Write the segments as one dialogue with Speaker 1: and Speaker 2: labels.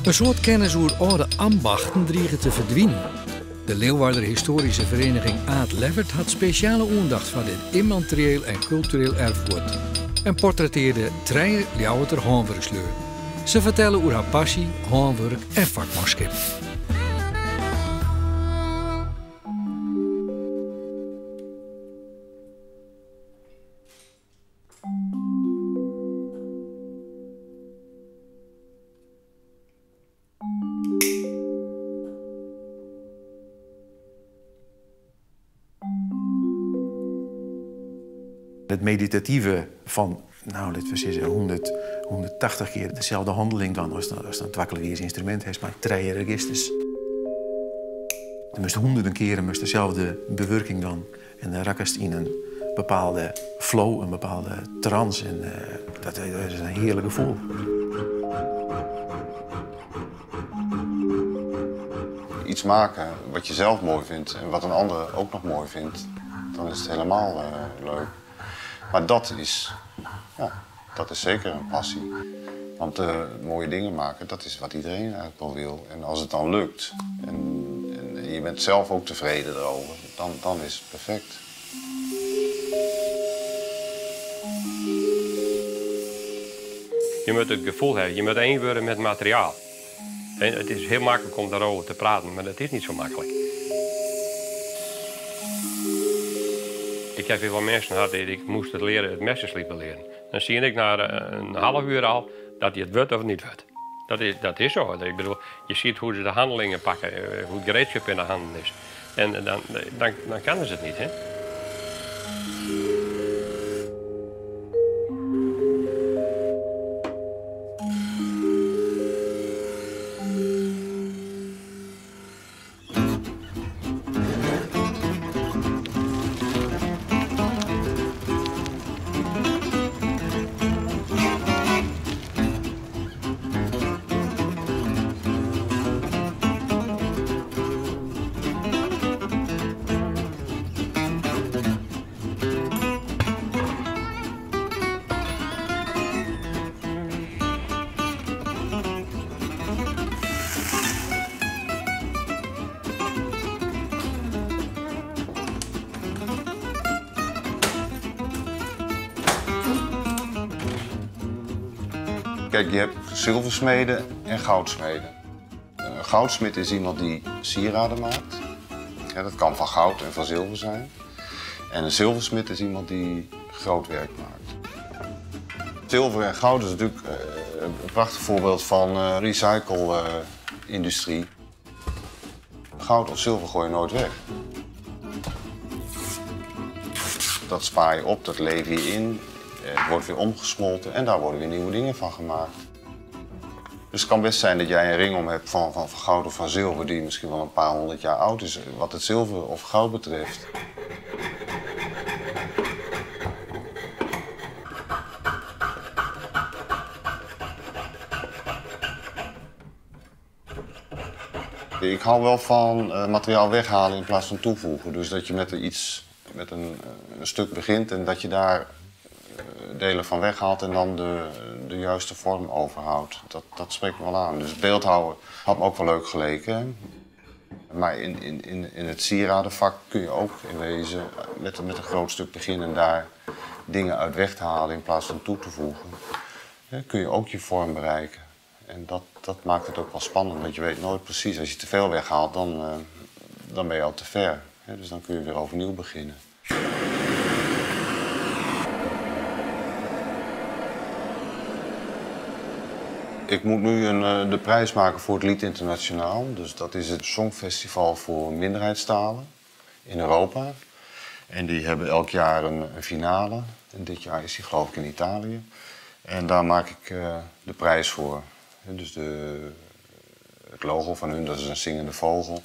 Speaker 1: In soad kennis oer âlde ambachten driget te ferdwinen. De Leeuwarder Historische Vereniging Aad Levwerd hat spesjale oandacht foar dit ymmaterieel en kultureel erfguod en portrettearde trije Ljouwerter hânwurkslju. Se fertelle oer har passy, hânwurk en fakmanskip.
Speaker 2: It meditative fan, no, litte we sizze, 100, 180 kear deselde hanneling dwaan as ast in twaklaviers ynstrumint hast mei trije registers. Do moatst hûnderten kearen moatst deselde bewurking dwaan en dan rakkest yn in bepaalde flow, in bepaalde trance en dat is in hearlik gefoel.
Speaker 3: Iets maken wat je zelf mooi vindt en wat een ander ook nog mooi vindt, dan is het helemaal leuk. Maar dat is, ja, dat is zeker een passie. Want mooie dingen maken, dat is wat iedereen eigenlijk wel wil. En als het dan lukt en, en je bent zelf ook tevreden erover, dan, dan is het perfect.
Speaker 4: Je moet het gevoel hebben, je moet één worden met materiaal. En het is heel makkelijk om daarover te praten, maar dat is niet zo makkelijk. Ik heb heel veel mensen gehad die ik moest het leren, het messenslijpen leren. Dan zie ik na een half uur al dat hij het wordt of niet wordt. Dat is zo. Ik bedoel, je ziet hoe ze de handelingen pakken, hoe het gereedschap in de handen is. En dan kan ze het niet, hè?
Speaker 3: Kijk, je hebt zilversmeden en goudsmeden. Een goudsmid is iemand die sieraden maakt. Ja, dat kan van goud en van zilver zijn. En een zilversmid is iemand die groot werk maakt. Zilver en goud is natuurlijk een prachtig voorbeeld van recycle-industrie. Goud of zilver gooi je nooit weg. Dat spaar je op, dat lever je in. Het wordt weer omgesmolten en daar worden weer nieuwe dingen van gemaakt. Dus het kan best zijn dat jij een ring om hebt van goud of van zilver die misschien wel een paar honderd jaar oud is, wat het zilver of goud betreft. Ik hou wel van materiaal weghalen in plaats van toevoegen. Dus dat je met een stuk begint en dat je daar delen van weghaalt en dan de juiste vorm overhoudt. Dat spreekt me wel aan. Dus beeldhouwen had me ook wel leuk geleken. Maar in het sieradenvak kun je ook in wezen met een groot stuk beginnen en daar dingen uit weg te halen in plaats van toe te voegen. Ja, kun je ook je vorm bereiken. En dat maakt het ook wel spannend, want je weet nooit precies. Als je te veel weghaalt, dan ben je al te ver. Dus dan kun je weer overnieuw beginnen. Ik moet nu de prijs maken voor het Lied Internationaal. Dus dat is het songfestival voor minderheidstalen in Europa. En die hebben elk jaar een finale. En dit jaar is die geloof ik in Italië. En daar maak ik de prijs voor. Dus het logo van hun, dat is een zingende vogel.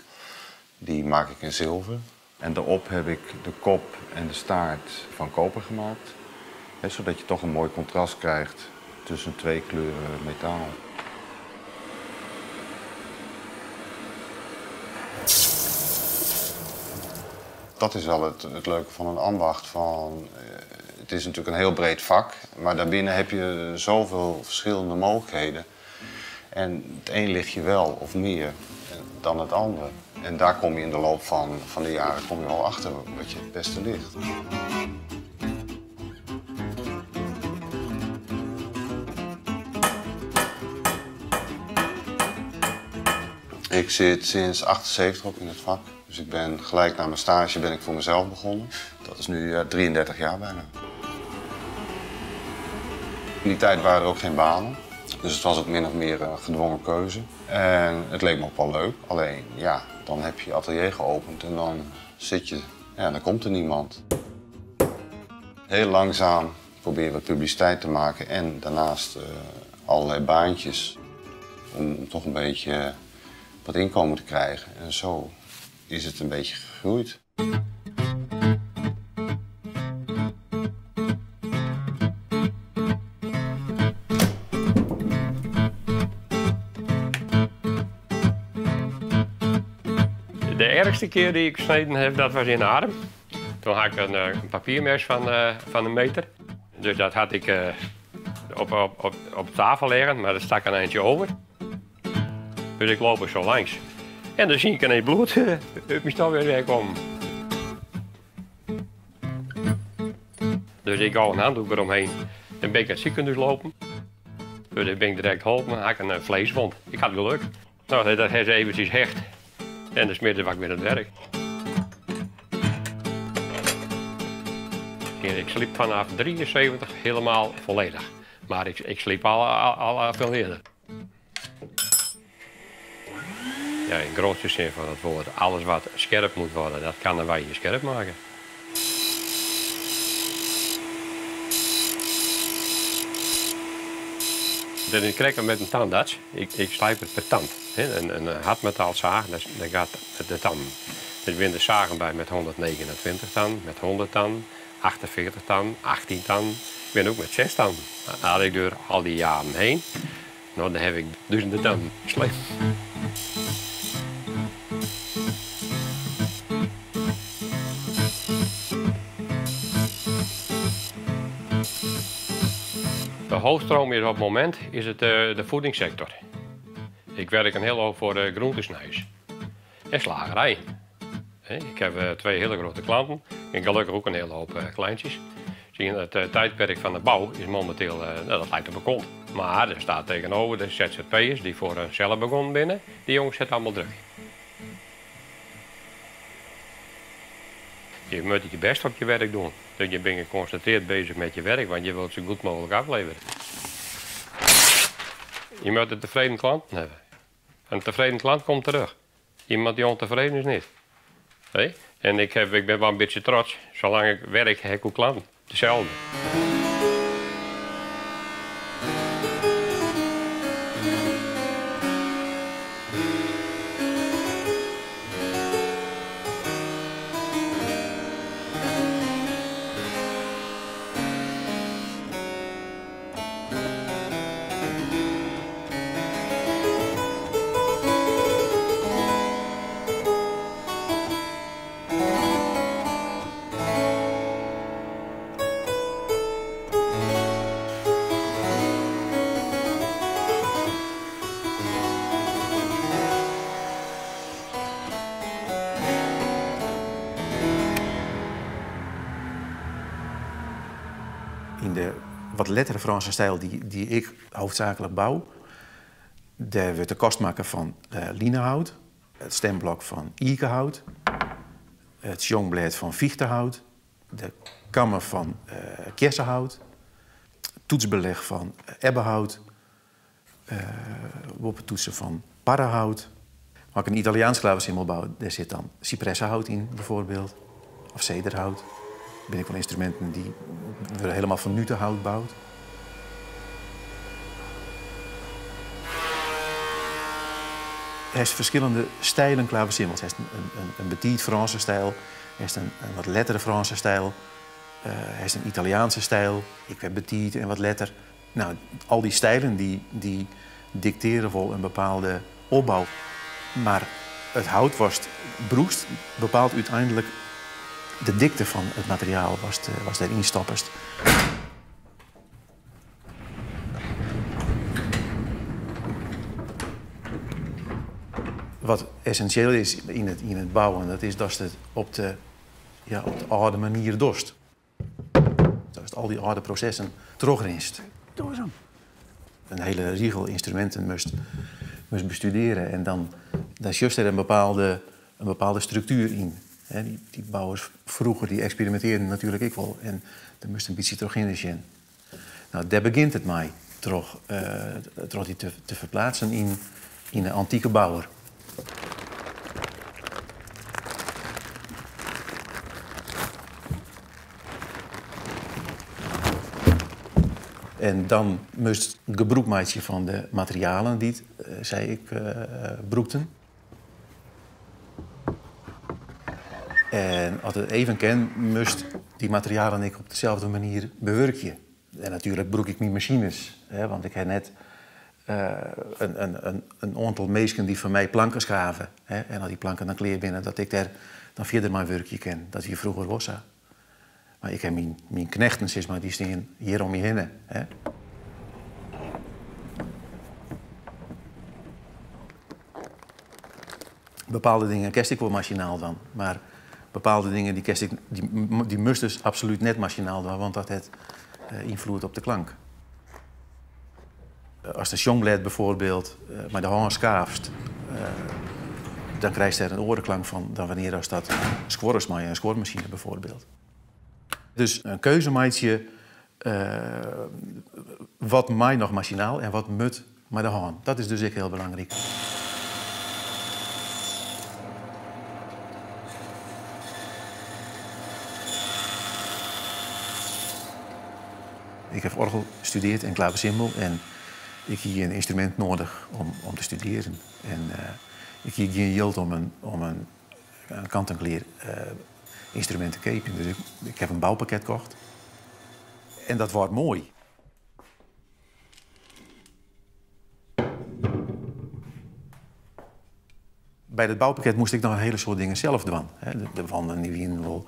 Speaker 3: Die maak ik in zilver. En daarop heb ik de kop en de staart van koper gemaakt. Hè, zodat je toch een mooi contrast krijgt tussen twee kleuren metaal. Dat is wel het leuke van een ambacht. Het is natuurlijk een heel breed vak, maar daarbinnen heb je zoveel verschillende mogelijkheden. En het een ligt je wel of meer dan het ander. En daar kom je in de loop van de jaren kom je wel achter wat je het beste ligt. Ik zit sinds 78 ook in het vak. Dus ik ben gelijk na mijn stage ben ik voor mezelf begonnen. Dat is nu 33 jaar bijna. In die tijd waren er ook geen banen. Dus het was ook min of meer een gedwongen keuze. En het leek me ook wel leuk. Alleen, ja, dan heb je je atelier geopend en dan zit je... Ja, dan komt er niemand. Heel langzaam probeer je wat publiciteit te maken en daarnaast allerlei baantjes. Om toch een beetje wat inkomen te krijgen. En zo is het een beetje gegroeid.
Speaker 4: De ergste keer die ik gesneden heb, dat was in de arm. Toen had ik een papiermes van een meter. Dus dat had ik op tafel liggen, maar dat stak een eindje over. Dus ik loop er zo langs. En dan zie ik ineens bloed uit mijn stofwerk wegkomen. Dus ik hou een handdoek eromheen. Dan ben ik naar het ziekenhuis lopen. Dus dan ben ik direct geholpen. Had ik een vleeswond. Ik had geluk. Nou, dat heeft eventjes hecht. En dan smeerde ik weer aan het werk. Ik sliep vanaf 73 helemaal volledig. Maar ik sliep al veel eerder. Ja, in grootste zin van het woord, alles wat scherp moet worden, dat kan wij hier scherp maken. Dat is krekken met een tandarts. Ik slijp het per tand. Een hardmetaalzaag, daar gaat de tand. Er zijn de zagen bij met 129 tand, met 100 tand, 48 tand, 18 tand. Ik ben ook met 6 tand. Dat had ik door al die jaren heen. Nou, dan heb ik duizenden tanden geslepen. De hoofdstroom is op het moment is het, de voedingssector. Ik werk een heel hoop voor de groentesnijs en slagerij. Ik heb 2 hele grote klanten en gelukkig ook een hele hoop kleintjes. Zie je, het tijdperk van de bouw is momenteel, nou, dat lijkt op een kont. Maar er staat tegenover de ZZP'ers die voor een cellen begonnen binnen. Die jongens zetten allemaal druk. Je moet je best op je werk doen. Dus je bent geconcentreerd bezig met je werk, want je wilt zo goed mogelijk afleveren. Je moet een tevreden klant hebben. Een tevreden klant komt terug. Iemand die ontevreden is niet. Hey? En ik ben wel een beetje trots. Zolang ik werk, heb ik ook klanten. Hetzelfde.
Speaker 2: In de wat lettere Franse stijl die ik hoofdzakelijk bouw, daar werd de kast maken van linehout, het stemblok van eikenhout, het jongblad van fichtenhout, de kammen van kersenhout, toetsbeleg van ebbenhout, woppentoetsen van parrenhout. Maar ik een Italiaans klavecimbel bouw, daar zit dan cipressenhout in bijvoorbeeld, of cederhout. Ben ik van instrumenten die worden helemaal van nutenhout bouwt. Hij heeft verschillende stijlen klavecimbels. Hij heeft een petit Franse stijl, hij heeft een wat lettere Franse stijl, hij heeft een Italiaanse stijl. Ik heb petit en wat letter. Nou, al die stijlen die dicteren vol een bepaalde opbouw. Maar het hout was broest bepaalt uiteindelijk de dikte van het materiaal was daarin stapperst. Wat essentieel is yn it bouwen, dat is datst it op de, ja, op de âlde manier dochst. Datst al dy âlde prosessen trochrinst. In hiele rigel ynstruminten moatst bestudearje en dan sjochst der in bepaalde struktuer yn. Hè, dy bouwers froeger dy eksperimintearren natuerlik ek wol en dêr moatst in bytsje trochhinne sjen. No, dêr begjint it mei, troch dy te ferpleatsen yn de antike bouwer. En dan moatst gebrûk meitsje fan de materialen dy't sy ek brûkten. En as it even kin, moatst dy materialen ek op deselde manier bewurkje. En natuerlik brûk ik myn masines, hè, want ik ha net in oantal minsken dy't foar my planken skave. Hè, en as dy planken dan klear binne, dat ik dêr dan fierder mei wurkje kin. Dat wie froeger wol sa. Mar ik ha myn knechten, sis mar, dy steane hjir om my hinne. Hè. Bepaalde dingen kinst ek wol masinaal dwaan, mar bepaalde dingen dy moatst dus absolút net masinaal dwaan, want dat hat ynfloed op de klank. Ast in sjongblêd byfoarbyld mei de hân skaafst, dan krijst dêr in oare klank fan dan wannear'tst dat skuorrest mei in skuormasine byfoarbyld. Dus in keuze meitsje, wat mei noch masinaal en wat moat mei de hân. Dat is dus ek hiel belangryk. Ik ha oargel studearre en klavesimbel en ik hie in ynstrumint nedich om te studearjen. En ik hie gjin jild om in kant-en-klear ynstrumint te keapjen. Dus ik ha in boupakket kocht. En dat waard moai. By dat boupakket moast ik noch in hiele soad dingen sels dwaan. Hè. De wanden dy wiene wol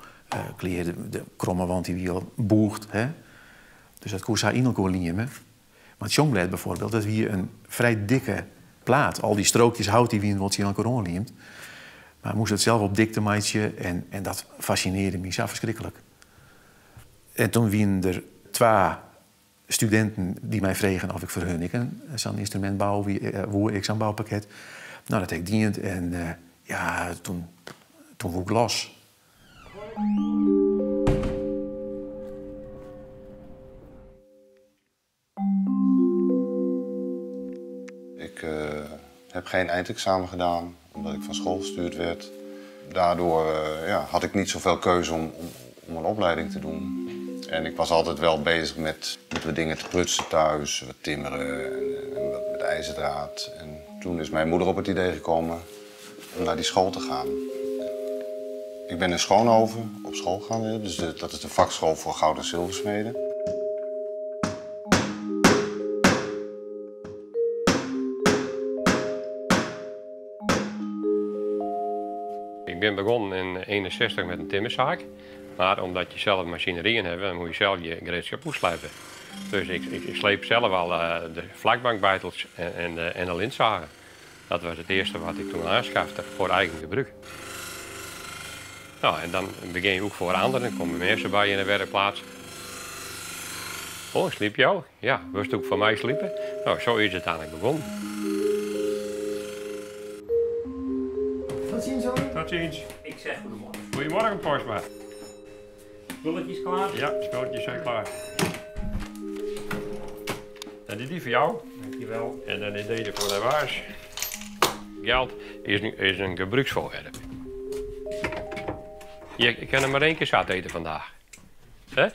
Speaker 2: klear, de kromme wand dy wie al bûgd. Hè. Dus dat koe sa yn elkoar lieme. Mar it sjongblêd byfoarbyld, dat wie in frij dikke plaat. Al dy strookjes hout dy wiene wol tsjin elkoar oanliemd. Mar ik moast it sels op dikte meitsje en dat fascinearre my sa ferskriklik. En doe wiene der twa studinten dy't my fregen oft ik foar harren ek sa'n ynstrumint bouwe woe, ik sa'n boupakket. No, dat ha ik dien en ja, doe woe ik los.
Speaker 3: Ik heb geen eindexamen gedaan, omdat ik van school gestuurd werd. Daardoor ja, had ik niet zoveel keuze om een opleiding te doen. En ik was altijd wel bezig met wat dingen te prutsen thuis, wat timmeren en wat met ijzerdraad. En toen is mijn moeder op het idee gekomen om naar die school te gaan. Ik ben in Schoonhoven op school gegaan, dus dat is de vakschool voor goud- en zilversmeden.
Speaker 4: Ik ben begûn yn 61 mei in timmersaak. Mar omdat je sels masinery hawwe, dan moatte je sels je gereedskip oerslepe. Dus ik sleep sels al de flakbankbeitels en de lintzagen. Dat wie it earste wat ik doe oanskafte foar eigen gebrûk. No, en dan begjinne je ek foar oaren, dan komme minsken by yn de wurkplaats. Oh, slypje jo? Ja, wolst ek foar my slipe? No, sa is it úteinlik begûn.
Speaker 5: Tot ziens hoor.
Speaker 4: Tot ziens.
Speaker 5: Ik zeg goedemorgen.
Speaker 4: Goedemorgen, Postma.
Speaker 5: Spulletjes klaar?
Speaker 4: Ja, spulletjes zijn klaar. Dat is dy foar jou.
Speaker 5: Dankjewel.
Speaker 4: En dan is dizze foar de baas. Jild is in gebrûksfoarwerp. Je kinne mar ien kear sat ite fandaach. Hè?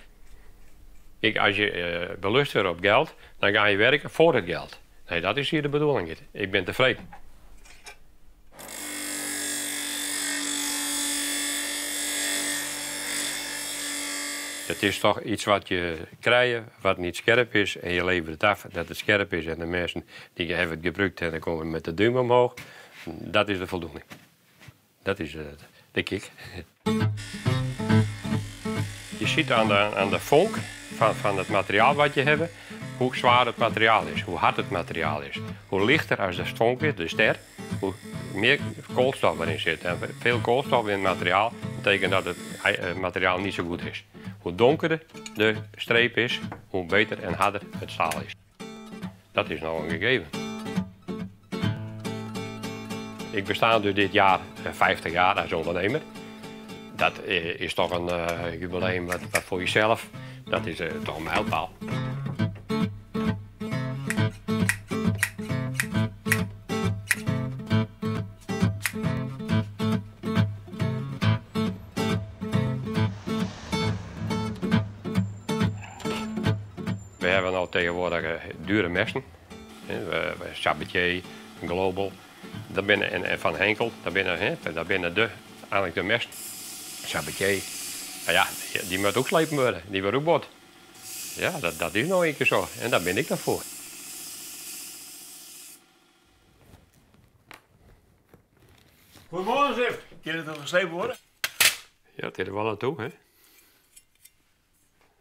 Speaker 4: Kijk, as je belust wurde op jild, dan geane je wurkjen foar it jild. Nee, dat is hjir de bedoeling net. Ik bin tefreden. It is dochs yts wat je krije, wat net skerp is en je leverje it ôf dat it skerp is en de minsken dy hawwe it gebrûkt en dan komme mei de dúm omheech. Dat is de foldoening. Dat is de kick. Je ziet aan de vonk fan it materiaal wat je hawwe, hoe swier it materiaal is, hoe hurd it materiaal is. Hoe lichter as de vonk is, de ster, hoe Meer koolstof erin zit. En veel koolstof in het materiaal betekent dat het materiaal niet zo goed is. Hoe donkerder de streep is, hoe beter en harder het staal is. Dat is nou een gegeven. Ik besta dus dit jaar 50 jaar als ondernemer. Dat is toch een jubileum wat voor jezelf, dat is toch een mijlpaal. We hebben nou tegenwoordig dure messen. Sabatier, Global, dat binnen, en Van Henkel, dat binnen, hè, dat binnen de, eigenlijk de messen. Sabatier, nou ja, die moet ook slepen worden, die wordt ook bot. Ja, dat is nou een keer zo en daar ben ik dan voor.
Speaker 6: Goedemorgen, Zif. Kan het nog geslepen worden?
Speaker 4: Ja, het is er wel aan toe, hè.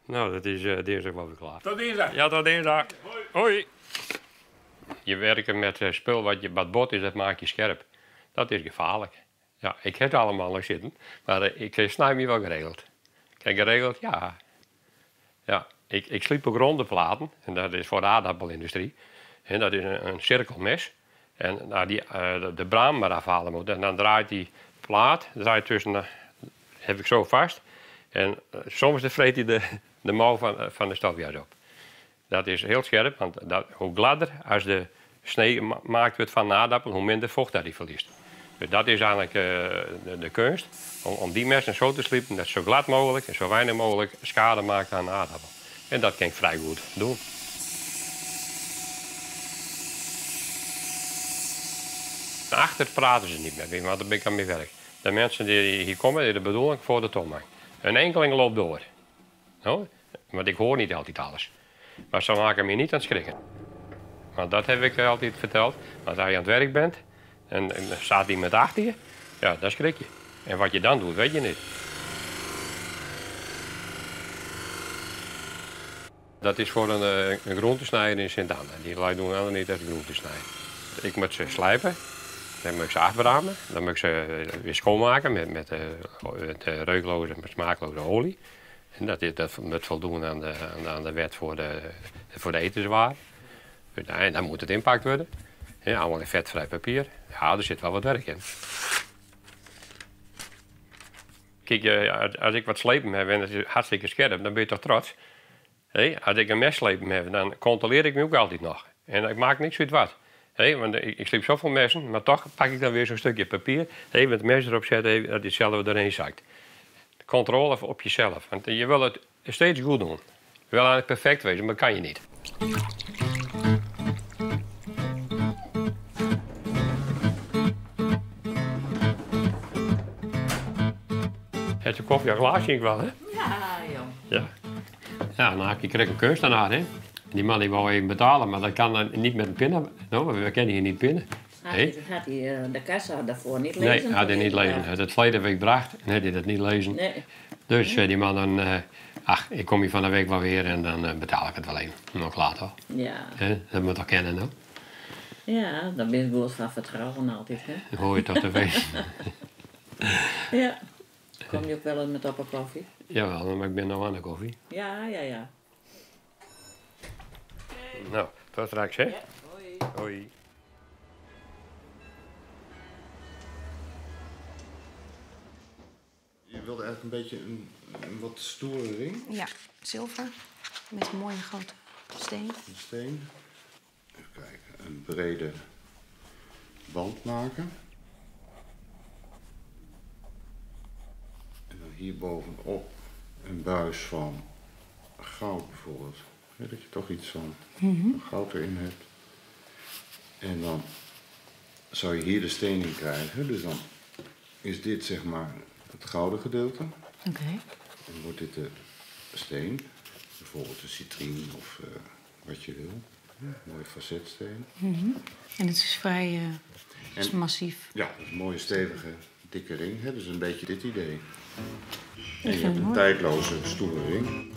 Speaker 4: Nou, dat is dinsdag wel weer klaar.
Speaker 6: Tot dinsdag.
Speaker 4: Ja, tot dinsdag.
Speaker 6: Hoi.
Speaker 4: Hoi. Je werkt met spul wat bot is, dat maak je scherp. Dat is gevaarlijk. Ja, ik heb het allemaal nog zitten, maar ik snij me wel geregeld. Kijk, geregeld, ja. Ja, ik sliep ook ronde platen, en dat is voor de aardappelindustrie. En dat is een cirkelmes. En nou, die de braam maar afhalen moet. En dan draait die plaat, draait tussen de, heb ik zo vast. En soms vreet hij de mouw van de stofjas op. Dat is heel scherp, want hoe gladder als de snee maakt wordt van de aardappel, hoe minder vocht dat hij verliest. Dus dat is eigenlijk de kunst, om die messen zo te sliepen dat zo glad mogelijk en zo weinig mogelijk schade maakt aan de aardappel. En dat kan ik vrij goed doen. Achter praten ze niet met me, want daar ben ik aan mijn werk. De mensen die hier komen, die de bedoeling voor de toonbank. Een enkeling loopt door. No? Want ik hoor niet altijd alles. Maar ze maken me niet aan het schrikken. Want dat heb ik altijd verteld. Want als je aan het werk bent en er staat iemand achter je, ja, dan schrik je. En wat je dan doet, weet je niet. Dat is voor een groentesnijder in Sint-Anne. Die lui doen ander niet als groentesnijden. Ik moet ze slijpen, dan moet ik ze afbramen, dan moet ik ze weer schoonmaken met reukloze en smaakloze olie. En dat moet voldoen aan de wet voor de etenswaar. En dan moet het inpakt worden. Ja, allemaal in vetvrij papier. Ja, er zit wel wat werk in. Kijk, als ik wat slepen heb en het is hartstikke scherp, dan ben je toch trots. Hé, als ik een mes slepen heb, dan controleer ik me ook altijd nog. En ik maak niks uit wat. Hé, want ik sleep zoveel messen, maar toch pak ik dan weer zo'n stukje papier. Hé, met het mes erop zetten, dat het zelf doorheen zakt. Controle op jezelf, want je wil het steeds goed doen. Je wil eigenlijk perfect wezen, maar dat kan je niet. Het koffie een glaasje ik wel, hè?
Speaker 7: Ja, joh.
Speaker 4: Ja. Ja, nou, ik kreeg een kunstenaar, hè. Die man die wou even betalen, maar dat kan dan niet met een pinnen. No, we kennen hier niet pinnen.
Speaker 7: Had hij de kassa daarvoor niet lezen?
Speaker 4: Nee, had hij niet lezen. Ja. Het verleden week bracht en had hij dat niet lezen.
Speaker 7: Nee.
Speaker 4: Dus die man dan, ach, ik kom hier van de week wel weer en dan betaal ik het wel even. Nog later.
Speaker 7: Ja.
Speaker 4: He, dat moet toch kennen, hè?
Speaker 7: Ja, dan ben je goed van vertrouwen altijd, hè?
Speaker 4: Dat hoor je toch te weten.
Speaker 7: Ja. Kom je ook wel eens met op een koffie?
Speaker 4: Jawel, maar ik ben nou aan de koffie.
Speaker 7: Ja, ja, ja.
Speaker 4: Nou, tot straks, hè?
Speaker 7: Ja, hoi.
Speaker 4: Hoi.
Speaker 3: Je wilde eigenlijk een beetje een wat stoere ring.
Speaker 8: Ja, zilver. Met een mooie grote steen.
Speaker 3: Een steen. Even kijken, een brede band maken. En dan hier bovenop een buis van goud bijvoorbeeld. Ja, dat je toch iets van goud erin hebt. En dan zou je hier de steen in krijgen. Dus dan is dit zeg maar het gouden gedeelte.
Speaker 8: Oké.
Speaker 3: Dan wordt dit de steen. Bijvoorbeeld een citrien of wat je wil. Ja, een mooie facetsteen.
Speaker 8: En het is vrij massief.
Speaker 3: Ja, een mooie stevige dikke ring. Hè? Dus een beetje dit idee. En
Speaker 8: vind
Speaker 3: je hebt
Speaker 8: het
Speaker 3: een
Speaker 8: mooi.
Speaker 3: tijdloze stoere ring.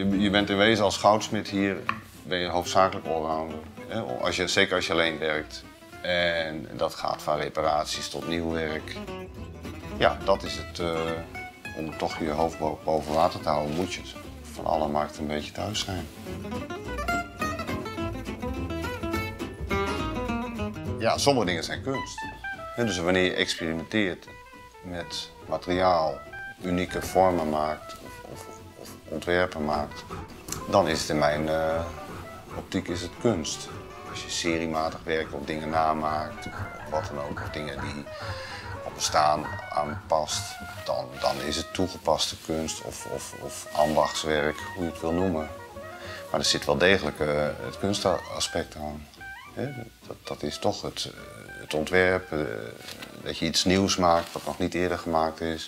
Speaker 3: Je bent in wezen als goudsmid hier ben je hoofdzakelijk allrounder. Hè? Zeker als je alleen werkt. En dat gaat van reparaties tot nieuw werk. Ja, dat is het. Om toch je hoofd boven water te houden, moet je van alle markten een beetje thuis zijn. Ja, sommige dingen zijn kunst. Hè, dus wanneer je experimenteert met materiaal, unieke vormen maakt of ontwerpen maakt, dan is het in mijn optiek is het kunst. Als je seriematig werkt of dingen namaakt, of wat dan ook, of dingen die al bestaan aanpast, dan is het toegepaste kunst of ambachtswerk, hoe je het wil noemen. Maar er zit wel degelijk het kunstaspect aan. Hè? Dat is toch het ontwerp, dat je iets nieuws maakt wat nog niet eerder gemaakt is.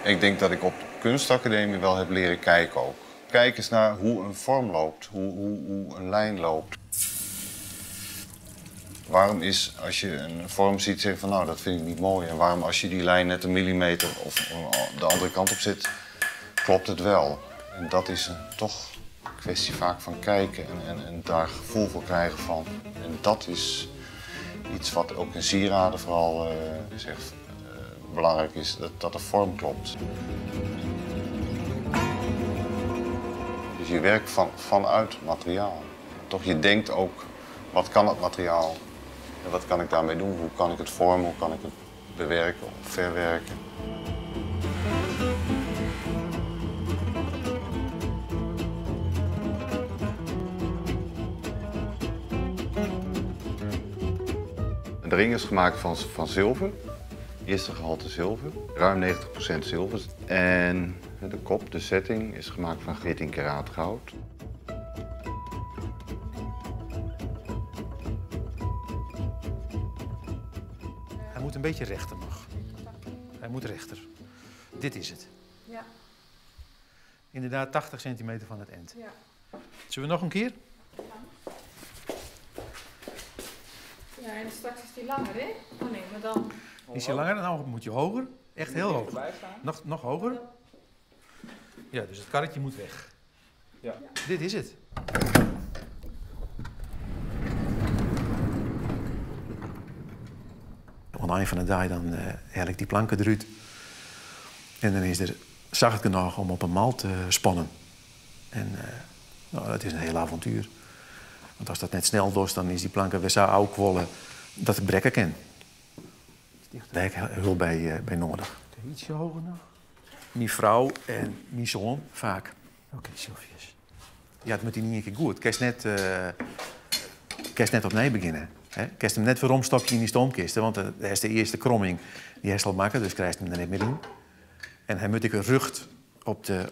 Speaker 3: Ik denk dat ik op de kunstacademie wel heb leren kijken ook. Kijk eens naar hoe een vorm loopt, hoe een lijn loopt. Waarom is, als je een vorm ziet, zeg van nou, dat vind ik niet mooi. En waarom als je die lijn net een millimeter of de andere kant op zit, klopt het wel. En dat is toch een kwestie vaak van kijken en daar gevoel voor krijgen van. En dat is iets wat ook in sieraden vooral belangrijk is, dat de vorm klopt. Dus je werkt vanuit materiaal. Toch, je denkt ook, wat kan het materiaal en wat kan ik daarmee doen? Hoe kan ik het vormen, hoe kan ik het bewerken of verwerken? De ring is gemaakt van zilver. Eerste gehalte zilver, ruim 90% zilver. En de kop, de setting, is gemaakt van 14 karaat goud.
Speaker 2: Hij moet een beetje rechter nog. Hij moet rechter. Dit is het.
Speaker 8: Ja.
Speaker 2: Inderdaad, 80 centimeter van het eind.
Speaker 8: Ja.
Speaker 2: Zullen we nog een keer?
Speaker 8: Ja, en straks is die langer, hè? Oh nee, maar dan...
Speaker 2: Is die langer? Nou moet je hoger. Echt heel hoog. Nog hoger. Ja, dus het karretje moet weg.
Speaker 6: Ja.
Speaker 2: Dit is het. Aan het eind van de dag dan haal ik die planken eruit. En dan is er zacht genoeg om op een mal te spannen. En nou, dat is een heel avontuur. Want als dat net snel doet, dan is die planken weer zo oud kwollen dat ik brekken kan. Daar heb ik hulp bij nodig. Ietsje hoger nog. Mijn vrouw en mijn zoon vaak. Oké, Sylvius. Ja, het moet hier niet een keer goed. Kerst net opnieuw beginnen. Hè? Kerst hem net weer omstopje in die stoomkist. Want dat is de eerste kromming die hij zal maken, dus krijgt hem er net meer in. En hij moet ik een rucht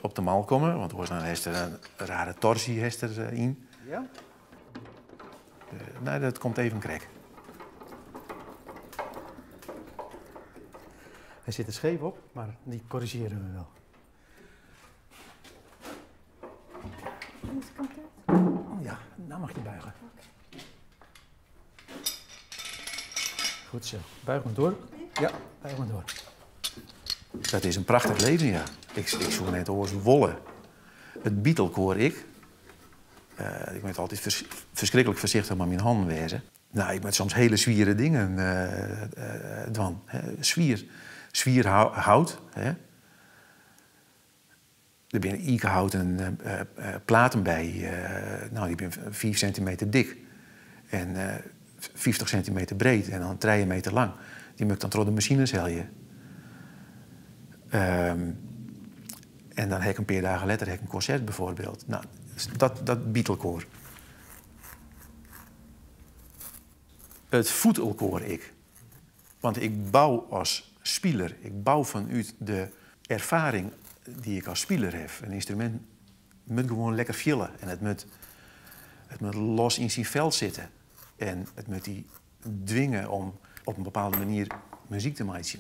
Speaker 2: op de mal komen, want dan heeft er een rare torsie heeft er in.
Speaker 6: Ja?
Speaker 2: Nou, dat komt even krek.
Speaker 5: Hij zit er scheef op, maar die corrigeren we wel.
Speaker 8: Deze kant uit?
Speaker 5: Ja, nou mag je buigen.
Speaker 8: Oké.
Speaker 5: Goed zo. Buig maar door. Ja, buig maar door.
Speaker 2: Dat is een prachtig leven, ja. Ik zoek net oors wollen. Het Beatlekoor ik. Ik moet altijd verschrikkelijk voorzichtig met mijn handen wezen. Nou, ik moet soms hele zwiere dingen doen. Hè. Zwier hout. Hè. Er zijn eikenhouten platen bij. Nou, die zijn 4 centimeter dik. En 50 centimeter breed en dan 3 meter lang. Die moet ik dan door de machines heljen. En dan heb ik een paar dagen later heb ik een concert bijvoorbeeld. Nou, dat Beatlekoor. Het voetelkoor ik. Want ik bouw als speler. Ik bouw vanuit de ervaring die ik als speler heb. Een instrument moet gewoon lekker villen. En het moet los in zijn veld zitten. En het moet die dwingen om op een bepaalde manier muziek te maken.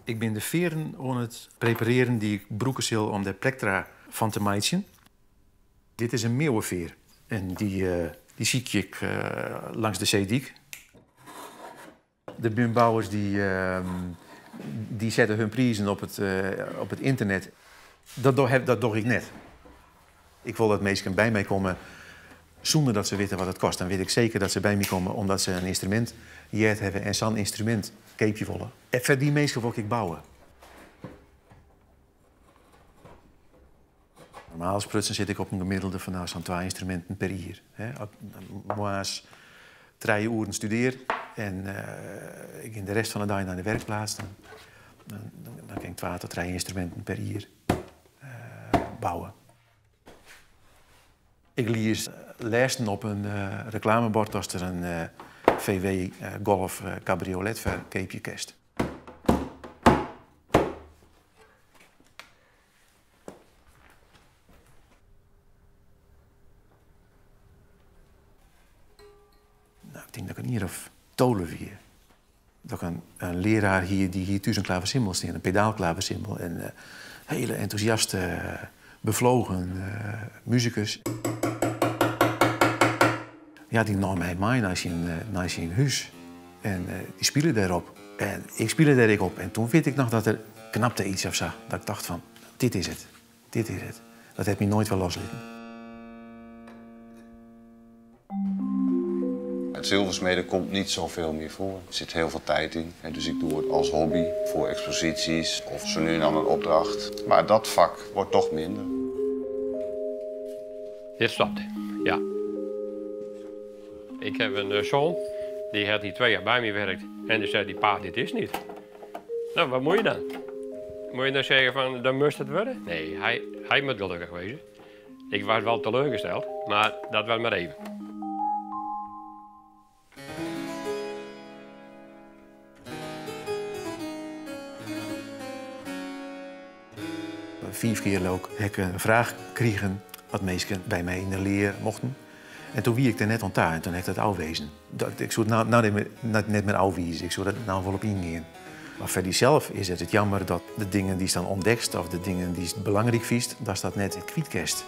Speaker 2: Ik ben de veren aan het prepareren die ik broeken zal om de plektra van te maken. Dit is een meeuwenveer. En die zie ik langs de zeediek. De buurtbouwers die, die zetten hun prijzen op het internet. Dat doch ik net. Ik wil dat mensen bij mij komen zonder dat ze weten wat het kost. Dan weet ik zeker dat ze bij mij komen omdat ze een instrument geheard hebben en zo'n instrument keepje volle. En voor die mensen wil ik bouwen. Normaal sprutsen zit ik op een gemiddelde van nou, zo'n 2 instrumenten per jaar. Hè. Moas 3 uren studeer en ik in de rest van de dag naar de werkplaats. Dan kan ik 2 tot 3 instrumenten per jaar bouwen. Ik lies lezen op een reclamebord als er een VW Golf cabriolet verkeepje kerst. Nou, ik denk dat ik een hier of tolen wie. Dat ik een leraar hier die hier thuis een klaversymbol staat, een pedaalklaversymbol. En hele enthousiaste, bevlogen muzikus. Ja, die nam mij mee naar zijn huis. En die speelde daarop. En ik speelde daar ik op. En toen weet ik nog dat er knapte iets of zo. Dat ik dacht van, dit is het. Dit is het. Dat heeft me nooit wel loslaten.
Speaker 3: Het zilversmeden komt niet zoveel meer voor. Er zit heel veel tijd in. Hè, dus ik doe het als hobby, voor exposities of zo nu en dan een opdracht. Maar dat vak wordt toch minder.
Speaker 4: Dit stopt, ja. Ik heb een zoon, die had hier 2 jaar bij me gewerkt. En die zei, die pa, dit is niet. Nou, wat moet je dan? Moet je dan zeggen van, dan moest het worden? Nee, hij moet gelukkig wezen. Ik was wel teleurgesteld, maar dat was maar even.
Speaker 2: 5 keer ook heb ik een vraag gekregen wat mensen bij mij in de leer mochten. En toen wie ik er net aan daar en toen heb ik dat afwezen. Dat, ik zou het nou, nou net, net, net meer afwijzen, ik zou dat nou volop ingaan. Maar voor die zelf is het het jammer dat de dingen die staan ontdekt of de dingen die belangrijk viest, dat staat net het kwijtkest.